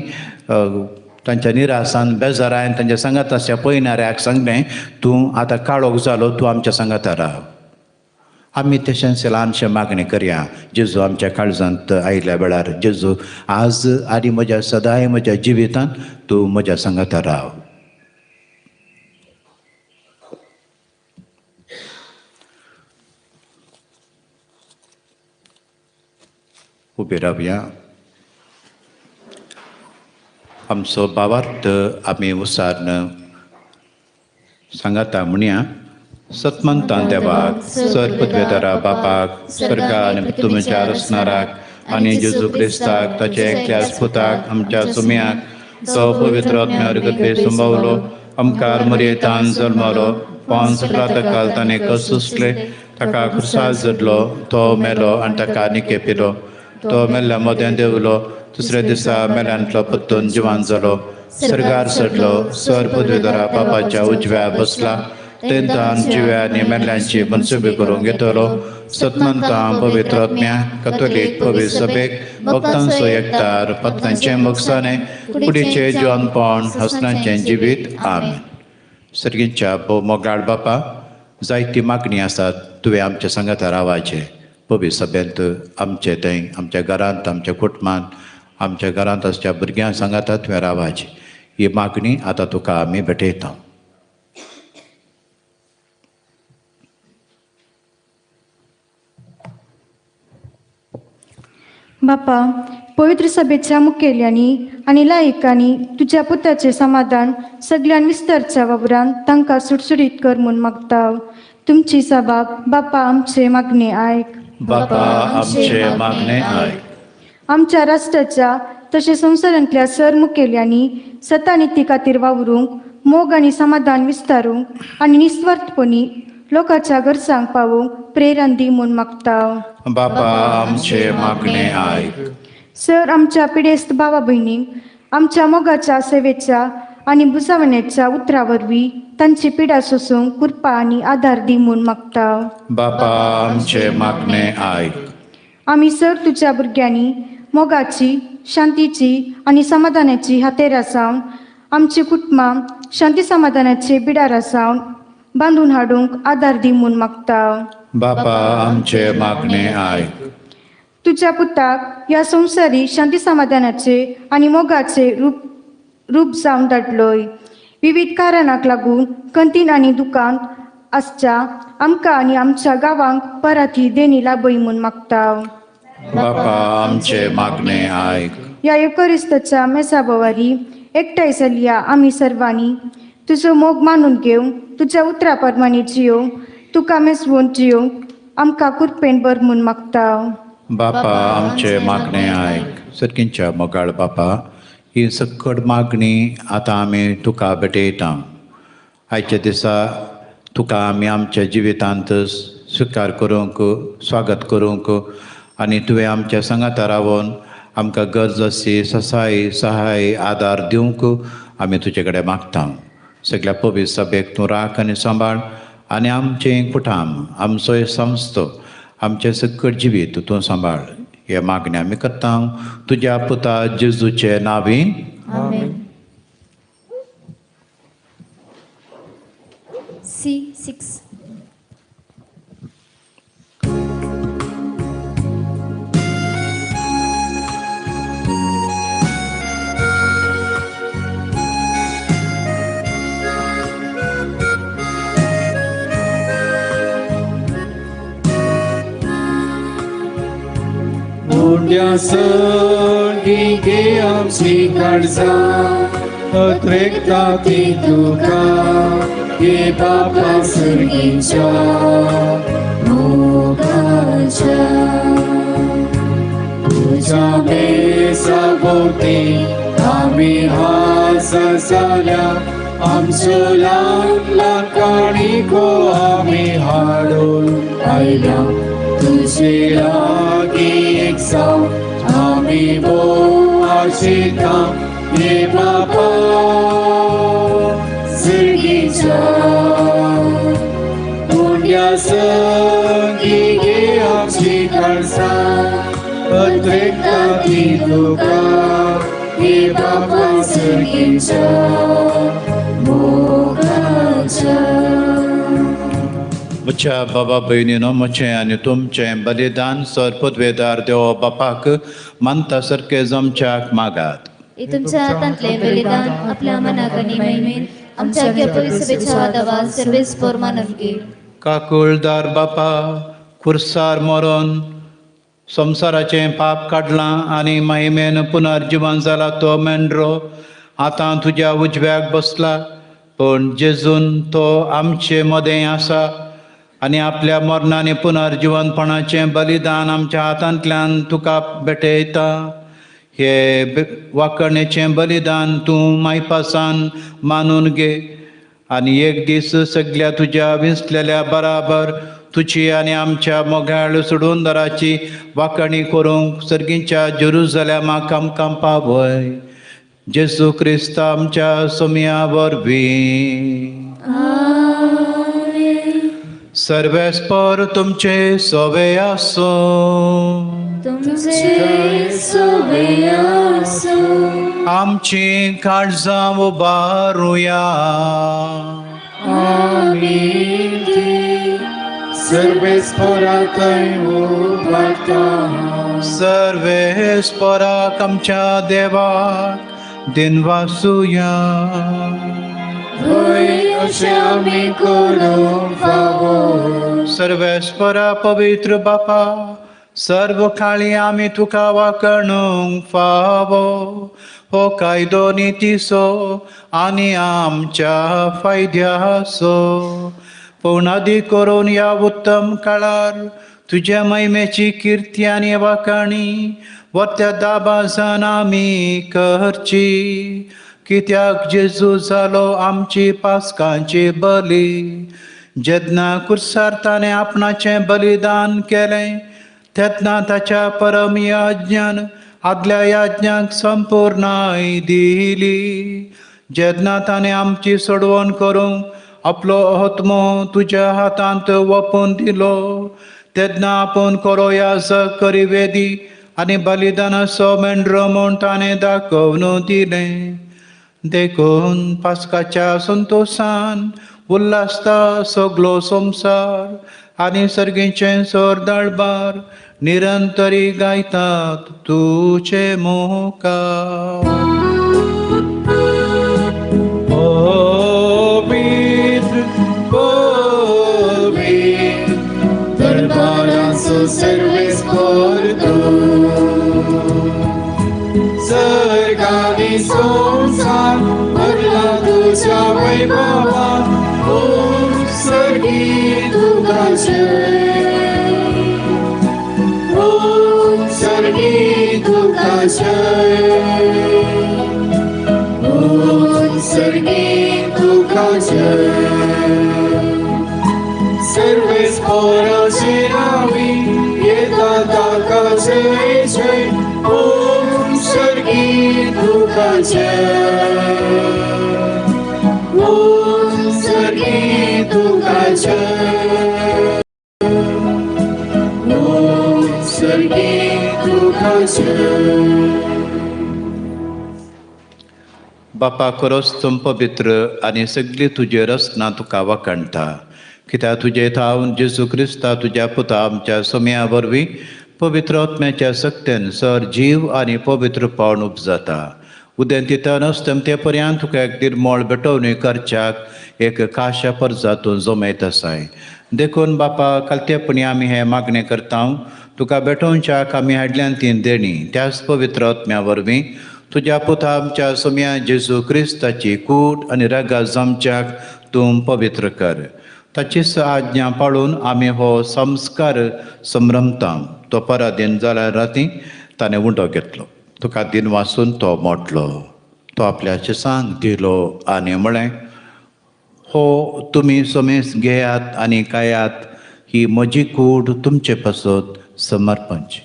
तांच्या निरासान बेजारान तांच्या सांगात आसच्या पयणाऱ्याक सांगलें तूं आतां काळोख जालो, तूं आमच्या सांगाता राव. आमी तशेंच ल्हानशें मागणें करया जेजू आमच्या काळजांत आयिल्ल्या वेळार, जेजू आज आनी म्हज्या सदांय म्हज्या जिवितांत तूं म्हज्या सांगाता राव. उबे रावया. आमचो भावार्थ आमी उसारन सांगाता म्हणया. सतमंतान देवाक सर पदवेदारा बापाक स्वर्गा आनी पृथ्वीच्या रचणाराक आनी जेजू क्रिस्ताक ताच्या एकल्या पुताक आमच्या सुम्याक तो पवित्र आत्म्यावर गर्भे संभवलो, आमकार मरयेतान जल्मलो, पावन प्रातकाल ताणें कस सोंसले, ताका खुर्सार जडलो, तो मेलो आनी ताका निके पिलो, तो मेल्ल्या मदें देंवलो, दुसऱ्या दिसा मेल्यांतलो पत्तून जिवान जालो, सर्गार चडलो, सर पदवेदारा बापाच्या उजव्या बसला, तेंतान जिव्या आनी मेल्ल्यांची मनसुबी करूंक घेतलो. सतमंतां पवित्र आत्म्या कथोलीक पवित्र सभेक भक्तांचो एकतार पत्तांचें मोगसाणें कुडीचें जिवनपण हसनाचें जिवीत. आमेन. सर्गीच्या भोव मोगाळ बापा, जायती मागणी आसात तुवें आमच्या सांगाता रावाचें पवित्र सभेंत आमचे थंय आमच्या घरांत आमच्या कुटुंबांत आमच्या घरांत आसच्या भुरग्यां सांगाता तुवें रावाचें. ही मागणी आतां तुका आमी भेटयता. बापा, पवित्र सभेच्या मुखेल्यांनी आनी लायकांनी तुज्या पुताचें समाधान सगळ्यान विस्तारच्या वावरान तांकां सुटसुटीत कर म्हूण मागता. तुमची सभा बापा आमचे मागणे आयक. बापा आमचे मागणे आयक. आमच्या राष्ट्राच्या तशें संवसारांतल्या सर मुखेल्यांनी सतानिती खातीर वावरूंक, मोग आनी समाधान विस्तारूंक आनी निस्वार्थपणी लोकांच्या गरजांक पावोवंक प्रेरण दी म्हूण मागता. बापा आमचे मागणे आयक. सर, आमच्या पिडेस्त भावा भयणींक आमच्या मोगाच्या सेवेच्या आनी बुजावण्याच्या उतरा वरवीं तांची पिडा सोसूंक कृपा आनी आदार दी म्हूण मागता. बापा आमचे मागणे आयक. आमी सर तुज्या भुरग्यांनी मोगाची, शांतीची आनी समाधानाची हातेरां जावन आमची कुटुंबां शांती समाधानाचे बिडारां जावन बांदून हाडूंक आदार दी म्हूण मागता. बापा आमचे मागणे आयक. तुज्या पुताक ह्या संवसारी शांती समाधानाचे आनी मोगाचे रूप जावन धाडलोय. विविध कारणाक लागून कंतीन आनी दुकान आसच्या आमकां आनी आमच्या गांवांक परत ही देणी लाभय म्हूण मागता. बापा आमचे मागणे आयक. ह्या येकरिस्ताच्या मेसा बोवारी एकठांय जाल्ल्या आमी सर्वांनी तुजो मोग मानून घेवन तुज्या उतरा प्रमाणे जियोवंक, तुका मेजवून जियोवंक आमकां कृपेन बर म्हूण मागता. बापा आमचे मागणे आयक. सर्गींच्या मोगाळ बापा, ही सकट मागणी आतां आमी तुका भेटयता. आयच्या दिसा तुका आमी आमच्या जिवितांत स्विकार करूंक, स्वागत करूंक आनी तुवें आमच्या सांगाता रावन आमकां गरज आसची ससाय सहाय आदार दिवंक आमी तुजे कडेन मागता. सगळ्या पवित्र सभेक तूं राख आनी सांबाळ आनी आमचें कुटाम, आमचो संस्थो, आमचें सकट जिवीत तूं सांबाळ. हे मागणें आमी करता तुज्या पुता जेजूचे नांवी. आमेन. C6. मुंड्या सगी गे आमची काळजां अत्रेकता ती तुका गे बापा सर्गीच्या मोगाच्या तुज्या बेसा भोवती आमी हाजर जाल्या आमचो ल्हान ल्हान काणिको आमी हाडून आयल्या तुजे लागीं एकजाव आमी भोव आशेता हे बापा. सर्गीच्या मोगाच्या. म्हज्या बाबा भयणीनो, म्हजें आनी तुमचें बलिदान सर पदवेदार देव बापाक मानता सारकें जमच्याक मागात. तुमच्या हातांतलें बलिदान आपल्या मनाक आनी महिमेन आमच्या पवित्र दावा सर्वेस्पर मानून घे. काकुळदार बापा, खुर्सार मरोन संवसाराचें पाप काडलां आनी महिमेन पुनर्जिवन जाला तो मेंढरो आतां तुज्या उजव्याक बसला, पूण जेजून तो आमचे मदें आसा आनी आपल्या मरणांनी पुनर्जिवनपणाचें बलिदान आमच्या हातांतल्यान तुका भेटयता. हे वाकणेचें बलिदान तूं मायपासान मानून घे आनी एक दीस सगल्या तुज्या विंचलेल्या बराबर तुजी आनी आमच्या मोगाळ सोडूनदाराची वाकणी करूंक सर्गीच्या जेरुजलेमाक आमकां पावय. जेजू क्रिस्त आमच्या सोमया वरवीं. सर्वेस्पर तुमचे सोवे आसूं. तुमचे सोवे आसूं. आमची काळजां उबारुया. आमी सर्वेस्पराकय उबारता. सर्वेस्पराक आमच्या देवाक दिनवासुया. होय अशें आमी करूंक फावो. सर्वेस्परा पवित्र बापा, सर्व काळी आमी तुका वाकणूंक फावो हो कायदो नितीचो आनी आमच्या फायद्याचो. पूण आदी करून ह्या उत्तम काळार तुज्या महिमेची किर्ती आनी वाकाणी वत्या दाबाजान आमी करची. कित्याक जेजू जालो आमची पास्कांची बली. जेन्ना कुर्सार ताणें आपणाचें बलिदान केलें तेन्ना ताच्या परम याज्ञान आदल्या याज्ञांक संपूर्णाय दिली. जेन्ना ताणें आमची सोडवण करूंक आपलो आत्मो तुज्या हातांत वपून दिलो तेन्ना आपूण करो याजक करी वेदी आनी बलिदानाचो मेंढरो म्हूण ताणें दाखोवन दिलें. देखून पास्काच्या संतोशान उल्हासता सगलो संवसार आनी सर्गीचें सर दळबार निरंतरी गायतात तुजे मुखार. पवित्र पवित्र दरबाराचो सर्वेस्पर तूं, सर्ग आनी संवसार भरला तुज्या वैभवान. ओम सर्गी तुका जय, ओम सर्गी तुका जय, ओम सर्गी तुका जय. सर्वेस्पराचे नांवी येता ताका जय जय. ओम सर्गी तुका जय, ओम सर्गी तुका जय, ओम सर्गी तुका जय. बापा, खरोच तूं पवित्र आनी सगली तुजी रचना तुका वाखाणटा. कित्याक तुजे थावन जेजू क्रिस्ता तुज्या पुता आमच्या सोम्या वरवीं पवित्र आत्म्याच्या सक्तेन सर जीव आनी पवित्रपण उपजाता. उदेंतींतल्यान अस्तमते पर्यंत तुका एक निर्मळ भेटवणी करच्याक एक काशा परजातून जमयत आसाय. देखून बापा, कालतेपणी आमी हें मागणें करता, तुका भेटोवच्याक आमी हाडल्यान ती देणी त्याच पवित्र आत्म्या वरवीं तुज्या पुता आमच्या सोम्या जेजू क्रिस्ताची कूट आनी रागा जमच्याक तूं पवित्र कर. ताचीच आज्ञा पाळून आमी हो संस्कार संभ्रमता. तो पराधीन जाल्या राती ताणें उंडो घेतलो, तुका दिन वाचून तो मोडलो, तो आपल्या शिसांक दिलो आनी म्हळें, हो तुमी समेस घेयात आनी खायात, ही म्हजी कूड तुमचे पासत समर्पणची.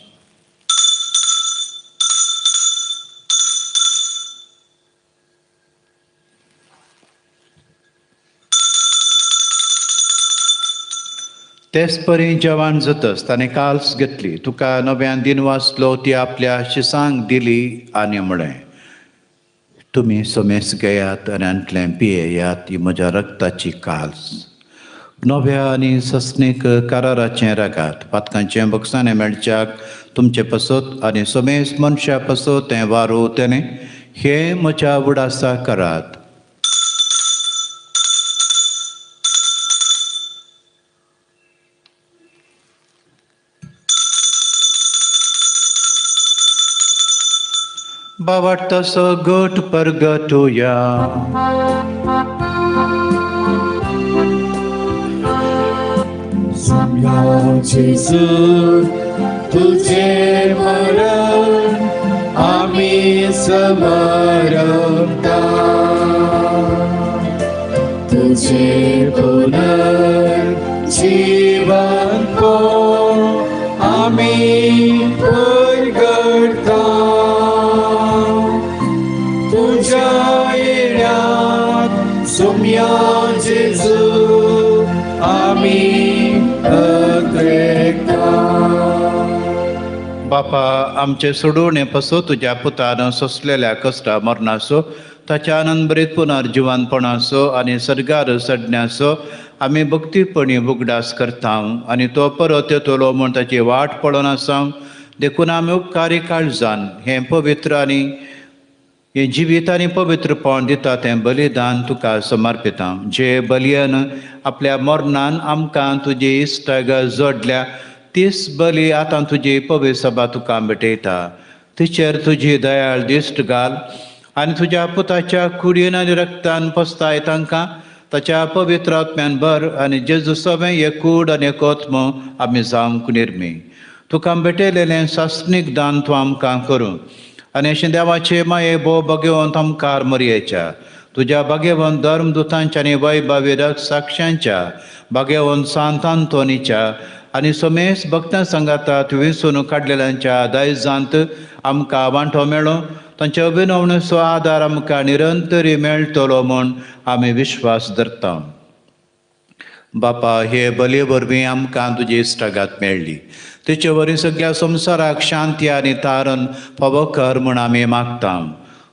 तेच परी जेवण जातच ताणें काल्स घेतली, तुका नव्यान दिन वाचलो, ती आपल्या शिसांक दिली आनी म्हळें, तुमी समेस घेयात आनी आंतलें पियेयात, ही म्हज्या रक्ताची काल्स. नव्या आनी सस्नीक कराराचें रगात पातकांचें बक्षाणें मेळच्याक तुमचे पसत आनी समेस मनशा पसत तें वारोवतलें. हें म्हज्या उडासा करात. बावडतसो गट परगटुया. जेजू तुझे मरण आमी समरता, तुझे पुनर्जीवन आमी परगटता. तुझ्या येण्यात सुम्या जेजू आमी. बापा, आमचे सोडोवणे पसो तुज्या पुतान सोंसलेल्या कश्टा मरणाचो, ताच्या आनंदभरीत पुनर्जिवनपणाचो आनी सर्गार चडण्याचो आमी भक्तीपणी उगडास करता आनी तो परत येतलो म्हूण ताची वाट पळोवन आसा. देखून आमी उपकारी काळजान हें पवित्र आनी हें जिवीत आनी पवित्रपण दिता तें बलिदान तुका समर्पिता. जे बलयन आपल्या मरणान आमकां तुजी इश्टागत जोडल्या तीच बली आतां तुजी पवित्र सभा तुका भेटयता. तिचेर तुजी दयाळ दिश्ट घाल आनी तुज्या पुताच्या कुडीन आनी रक्तान पसताय तांकां ताच्या पवित्र आत्म्यान भर आनी जेजू सवें एक कूड आनी एक आत्मो आमी जावंक निर्मी. तुका भेटयलेलें सासणीक दान तूं आमकां करूं आनी अशें देवाचे माये भोव भगवंत आमकार मरयेच्या तुज्या भाग्यवंत धर्मदुतांच्या आनी वैभवी रक्त साक्षांच्या भाग्यवंत सांत आंतोनीच्या आनी समेस भक्तां सांगाता विसून काडलेल्यांच्या दायजांत आमकां वांटो मेळो. तांच्या अभिनवणेचो आदार आमकां निरंतरी मेळटलो म्हूण आमी विश्वास धरता. बापा, हे बलये वरवीं आमकां तुजी इश्टागत मेळ्ळी. तिचे वरवीं सगळ्या संवसाराक शांती आनी तारण फावो कर म्हूण आमी मागता.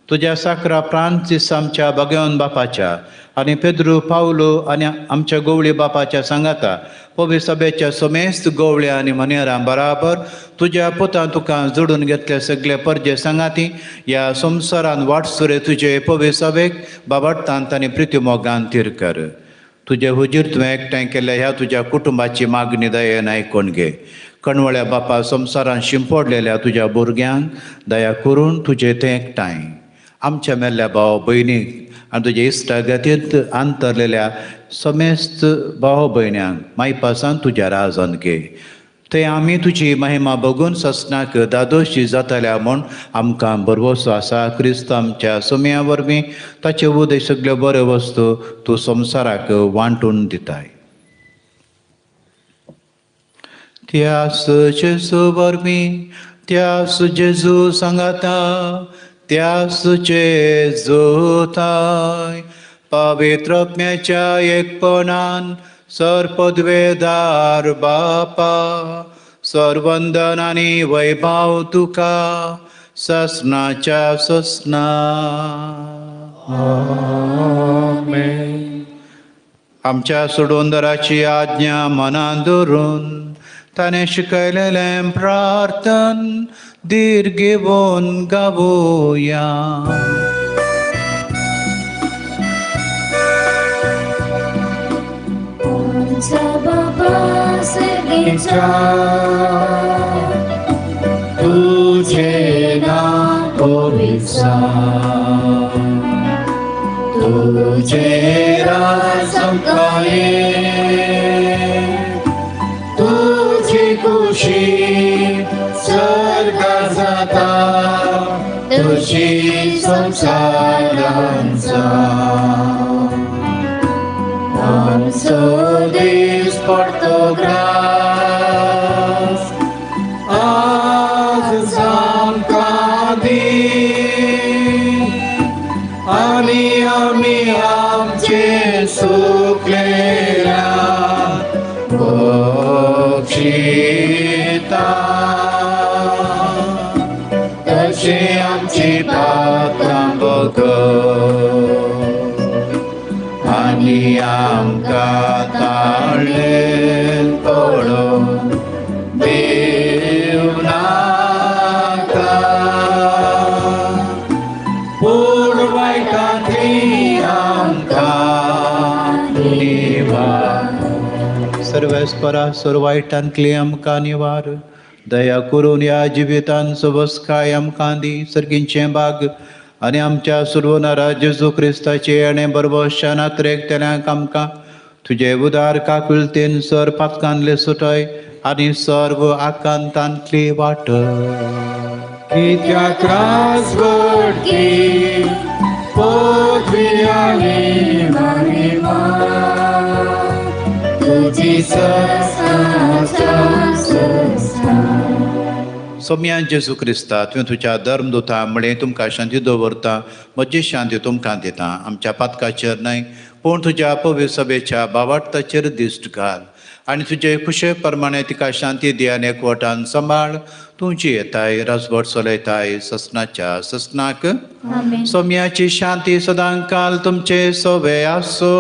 तुज्या साकरा फ्रांसीस आमच्या भगवंत बापाच्या आनी पेद्रू पावलो आनी आमच्या गोवळी बापाच्या सांगाता पवित्र सभेच्या समेस्त गोवळ्या आनी मनेरां बराबर तुज्या पुतान तुका जोडून घेतले सगळे परजे सांगाती ह्या संवसारान वाटसुरे तुजे पवित्र सभेक बाबडटान आनी प्रितीमोगान तीर कर. तुजे हुजीर तुवें एकठांय केल्ल्या ह्या तुज्या कुटुंबाची मागणी दयेन आयकून घे. कणवळ्या बापा, संवसारान शिंपडलेल्या तुज्या भुरग्यांक दया करून तुजे तें एकठांय आमच्या मेल्ल्या भाव भयणीक आनी तुज्या इश्टागतींत अंतरलेल्या समेस्त भाव भयण्यांक मायपासान तुज्या राजान घे. थंय आमी तुजी महिमा बघून ससनाक दादोशी जातल्या म्हूण आमकां भरवसो आसा. क्रिस्त आमच्या सुम्या वरवीं ताचे उदय सगल्यो बऱ्यो वस्तू तूं संवसाराक वांटून दिताय. त्यास जेजू वरवीं, त्यास जेजू सांगाता, त्यास जेजूताय पवित्र आत्म्याच्या एकपणान सर्पद्वेदार बापा सर्वंदन आनी वैभव तुका ससनाच्या ससना. आमेन. आमच्या सोडवंदराची आज्ञा मनान धरून ताणें शिकयलेलें प्रार्थन धीर घेवन गावोया. तुझे नाम पवित्र, तुझे राज आमकां ये, तुजी खुशी स्वर्गा जाता तुजी संवसारान जावं. आमचो दीस पडतो ग्रास आज आमकां दी आनी आमी आमचे सुकलेल्या बक्षिता तशें आमची पात्रां बगयता आमकां ताळेन पडोवंक दिवं नाका, पूण वायटांतली आमकां निवार. सर्वेस्परा सर्व वायटांतली आमकां निवार. दया करून ह्या जिवितान सबसकाय आमकां दी. सर्गींचें भाग आनी आमच्या सुर्वनारा जेजू क्रिस्ताचे येणे बरबश्या नात्रेक तेन्याक आमकां तुजे उदार काकुळतेन सर पातकांतले सुटय आनी सर्व आकांतांतली वाट. कित्याक राजवटकी पदवी आनी महिमा तुजी सस्ता. सोम्या जेजू क्रिस्ता, तुवें तुज्या धर्मदुता म्हळें तुमकां शांती दवरता, म्हजी शांती तुमकां दिता. आमच्या पातकाचेर न्हय पूण तुज्या पवित्र सभेच्या बावार्थाचेर दिश्ट घाल आनी तुजे खुशे प्रमाणे तिका शांती दी आनी एकवटान सांबाळ. तुजी येताय राजवट चलयताय ससनाच्या ससनाक. सोम्याची शांती सदांकाल तुमचे सोवे आसो.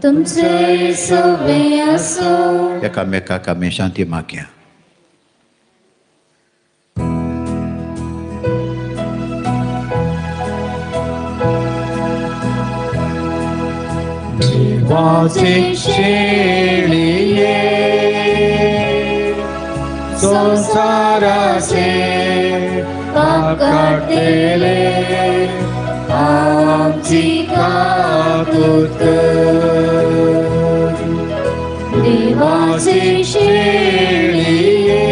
तुमचे सोवे आसो. एकामेकाक आमी शांती मागया. देवाचे शेळये संसाराचे पाप काडटले आमची काकूत कर. देवाचे शेळये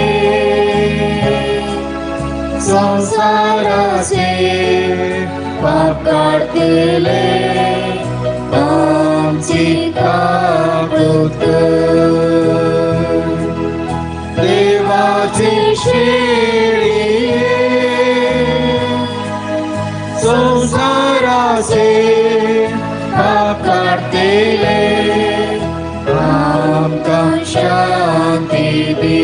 संसाराचे पाप काडटले आमची काकूत कर. देवाचे शेळये संसाराचे पाप काडटले आमकां शांती दी.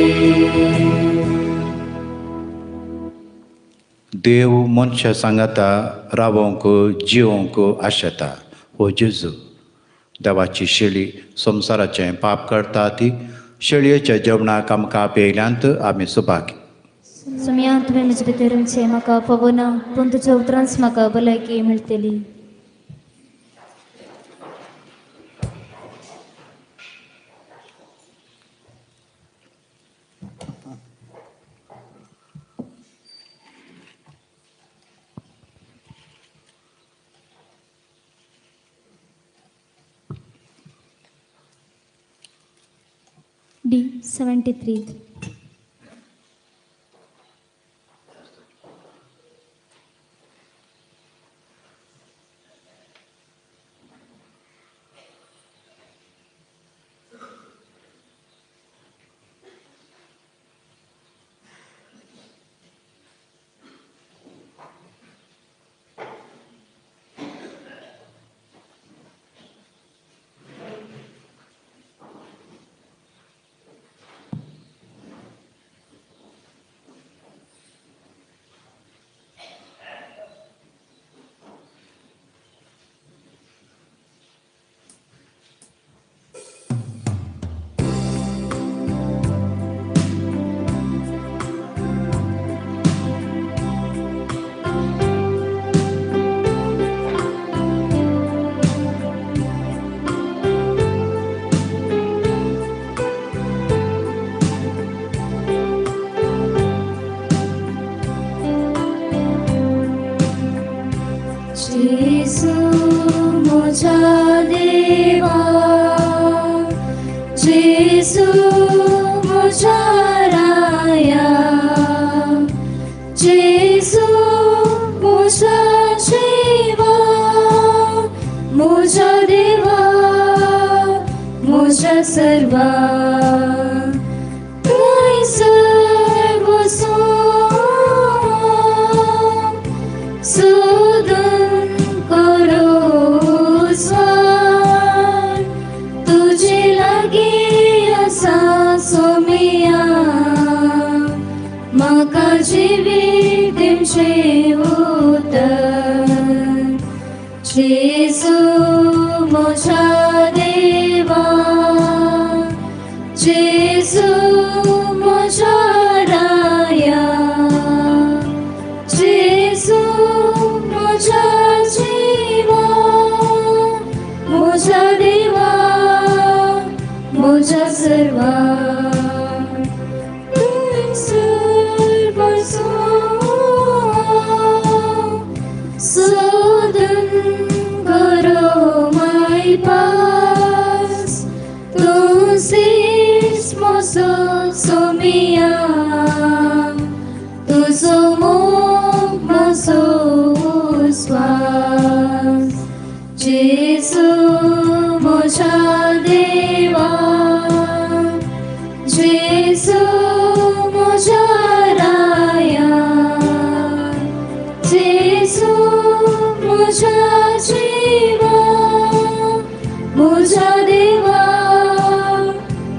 देव मनशा सांगाता रावोंक जिवोंक आशेता. हो जेजू देवाची शेळी संवसाराचें पाप करता ती शेळयेच्या जेवणाक आमकां आपयल्यांत आमी सुभागी. सोम्या, तुवें म्हजे भितर येवचें म्हाका पवना, पूण तुज्या उतरांच म्हाका भलायकी मेळटली. D 73. Gesù म्हज्या देवा, Gesù म्हज्या राया, Gesù म्हज्या जिवा, म्हज्या देवा, म्हज्या सर्वा, तुंय सर्वस्व सोदून करो स्वार, तुजे लागीं आसा सोमिया, म्हाका जिवीत दिवचें उतर. जेजू म्हज्या देवा, जेजू म्हज्या राया, जेजू म्हज्या जिवा, म्हज्या देवा, म्हज्या सर्वा. सोदून करो माय पास, तूं सीस म्हजो सोमिया, तुजो मोग म्हजो उस्वास. जेजू म्हज्या देवा, जेजू म्हज्या राया, जेजू म्हज्या जिवा, म्हज्या देवा,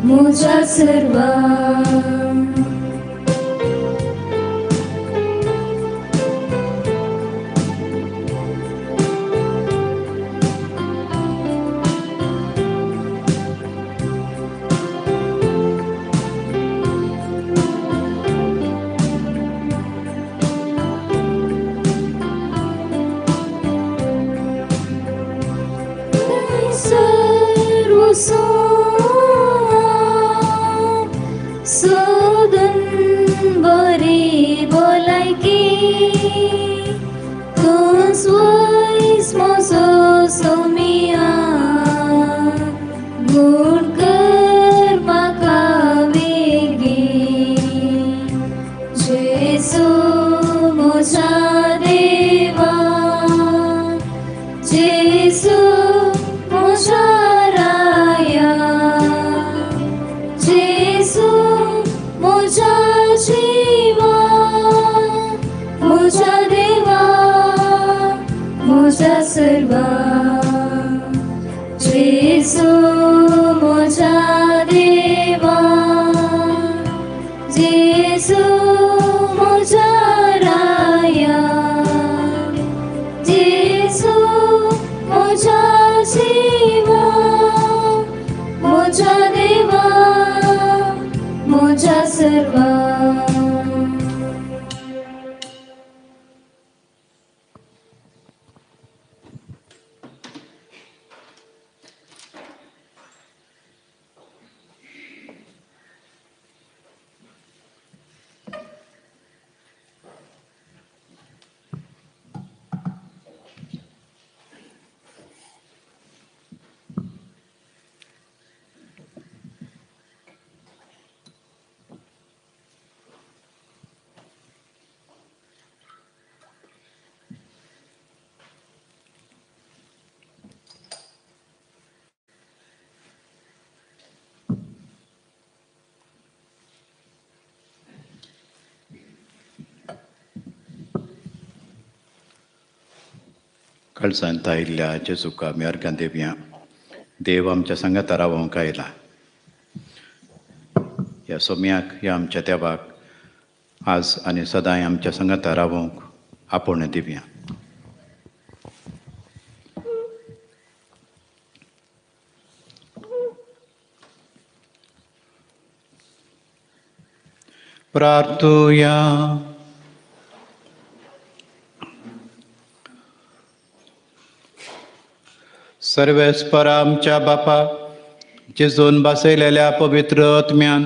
म्हज्या सर्वा. सोदून बरी भलायकी, तूंच वयस म्हजो सोमिया, गूण कर म्हाका बेगीन. जेजू म्हज्या देवा, जेजू म्हज्या राया, जेजू म्हज्या जिवा, म्हज्या देवा, म्हज्या सर्वा. जेजू म्हज्या देवा, जेजू म्हज्या राया, जेजू म्हज्या जिवा, म्हज्या देवा, म्हज्या सर्वा. काळजांत आयिल्ल्या जेजूक आमी अर्घां दिवया. देव आमच्या सांगाता रावोंक आयला. ह्या सोम्याक, ह्या आमच्या देवाक आज आनी सदांय आमच्या सांगाता रावोंक आपोवणें दिवया. प्रार्थुया. सर्वेस्पर आमच्या बापा, जेजून बसयलेल्या पवित्र आत्म्यान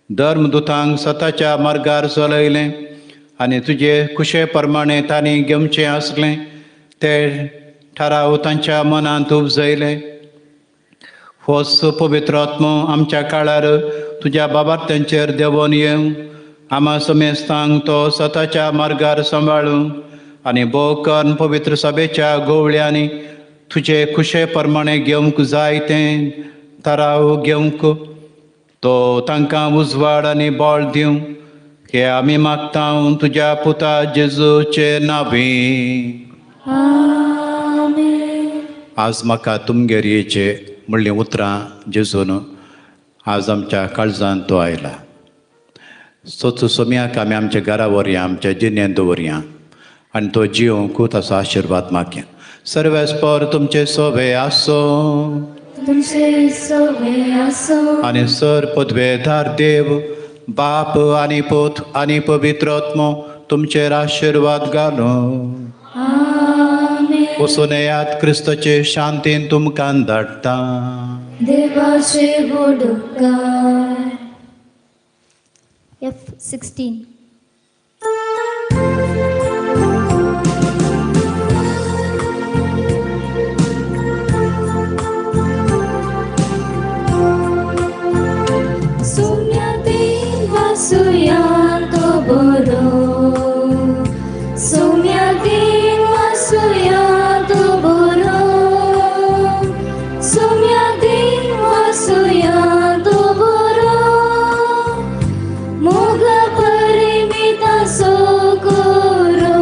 धर्मदुतांक सताच्या मार्गार चलयलें आनी तुजे खुशे प्रमाणे तांणी घेवचें आसलें ते थाराव तांच्या मनांत उपजयले. होच पवित्र आत्मो आमच्या काळार तुज्या बाबार्थ्यांचेर देंवोन येवं, आमा समेस्तांक तो सताच्या मार्गार सांबाळूं आनी भोव करून पवित्र सभेच्या गोवळ्यांनी तुजे खुशे प्रमाणे घेवंक जाय तें थाराव घेवंक तो तांकां उजवाड आनी बळ दिवं, हे आमी मागता तुज्या पुता जेजूचे नांवी. आज म्हाका तुमगेर येचे म्हणलीं उतरां जेजून आज आमच्या काळजांत तो आयला. सोच सोम्याक आमी आमच्या घरा व्हरया, आमच्या जिणेंत दवरया आनी तो जिवंक ताचो आशिर्वाद मागया. सर्वेस्पर तुमचे सोबे आसो तुमचे सोबे आसो. आनी सर पदवेधार देव बाप आनी पूत आनी पवित्र आत्मो तुमचेर आशिर्वाद घालूं. आमेन. वचून येयात, क्रिस्ताचे शांतीन तुमकां धाडटा. देवाचे व्हड उपकार. F16. Soumya देवा सुया तो बरो, सोम्या देवा सुया तो बरो, सोम्या देवा सुया तो बरो, मोग परिमिता सो करो,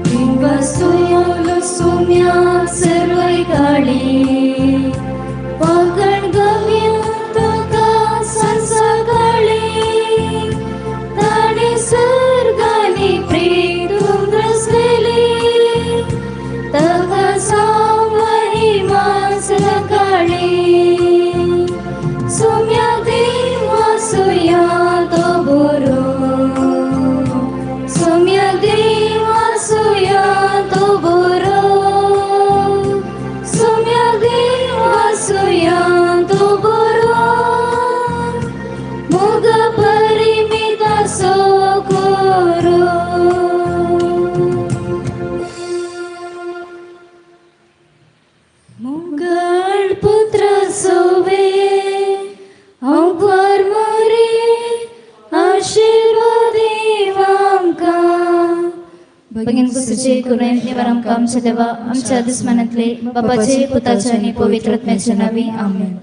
बिंबसून सोम्या सर्वय काळी, पाकण गम्य तुका संसकाळी, ताणे सर्गानी प्रेतून रचलेली, ताका सावही सकाळी, सोम्या देवा सुया तो बरो, सोम्या देवा सुया तो बरो, सोम्या देवा सुया तो बरो, मोग परिमिता सो करो. मुगळ पुत्र सोवे हांव परमरे आशिर्वाद देव आमकां. भगिनी कुसूचे करुणेन निवार आमकां आमच्या देवा आमच्या दुस्मानांतले बापाचे पुताचे आनी पवित्र आत्म्याच्या नांवी. आमेन.